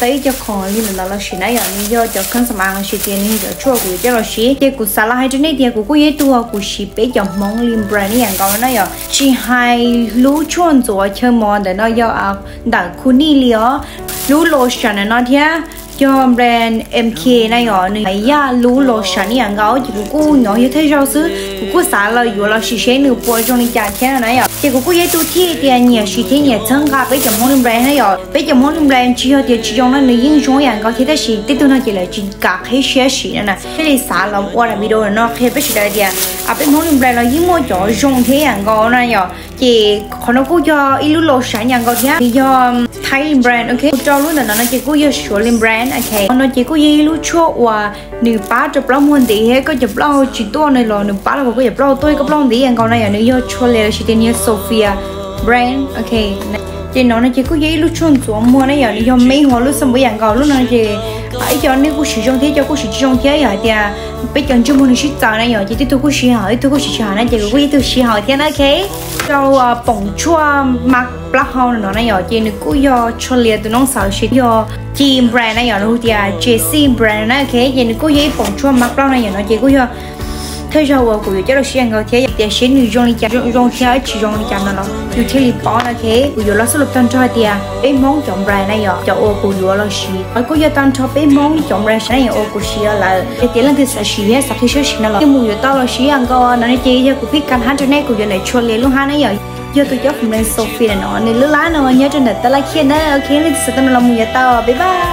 tau ib co khoom li ntawm no los sis na yom, nws yog cov kheej xam av los sis tias nws yog cov tshuaj kuv yuav coj los siv. Ces kuv xav los hais rau nej tias kuv kuj yog ib tug uas kuv siv peb cov Hmoob li brand ib yam nkaus na yom. Tsis hais lub tshuaj ntxuav chaw mos ntawm no yog ntawm Khu Nij li os, lub lotion ntawm no thiab yog brand M K na yom, nws hais yam lub lotion ib yam nkaus ces kuv kuj hnov yog thawj zaug xwb, kuv kuj xav los yuav los siv seb nws puas zoo li cas thiab no na yom. Ces kuv kuj yog ib tug thiaj tias nyiam siv thiab nyiam txhawb nqa peb cov Hmoob li brand na yom. Peb cov Hmoob li brand tsis yog tias tsis zoo no, nws yeej zoo ib yam nkaus thiab, tab sis tej tug no ces lawv tsis kam qhib siab siv no na. Thiaj li xav los ua daim video no qhia peb sawv daws tias peb Hmoob li brand los yeej muaj cov zoo thiab ib yam nkaus na yom. Ces qhov no kuj yog ib lub lotion ib yam nkaus thiab, nws yog Thai brand, ok. Kuv rau lub ntawm no no ces kuj yog Suav li brand, ok. Qhov no ces kuj yog ib lub tshuaj uas nws pab rau plaub muag ntiv thiab koj cov plaub tsis tuaj no los nws pab rau koj cov plaub tuaj, koj plaub ntiv ib yam nkaus na yom. Nws yog Chole los sis tias nws yog Sofia brand, ok. Ces no no ces kuj yog ib lub tshuaj ntxuav muag na yom, nws yog me hos lub xab npum ib yam nkaus. Lub no ces ib co nej kuj siv zoo thiab, ib co kuj siv tsis zoo thiab, yog hais tias peb cov ntsej muag nws sib txawv na yom, ces tej tug kuj siv haum, ib tug kuj siv tsis haum na, ces kuv kuj yog ib tug siv haum thiab na, ok. Rau poom tshuaj mab plaub hau no na yom, ces nws kuj yog Chole tus noob xaws, los sis yog Ci brand na yom, los hu tias Jessie brand na, ok. Ces nws kuj yog ib poom tshuaj mab plaub na yom, no ces kuj yog thawj zaug uas kuv yuav coj los siv ib yam nkaus thiab, yog tias seb nws zoo li cas, zoo thiab tsis zoo li cas no los yus thiaj li paub na, ok. Kuv yuav los xub los tag nrho hais tias peb Hmoob cov brand na yom, cov uas kuv yuav los siv, kuj yog tag nrho peb Hmoob cov brand na yom uas kuv siv lawm. Yog tias leej twg xav siv thiab xav qhib siab siv no los yeej mus yuav tau los siv ib yam nkaus no na. Ces yog kuv phij kas hab rau nej, kuv yuav ntawm Chole lub hab na yom. Yog tus cob khoom brand Sofia no, nws lub lab no nyob rau ntawm tab laj khiaj na, ok. Leej twg xav tau no los mus yuav tau, bye bye.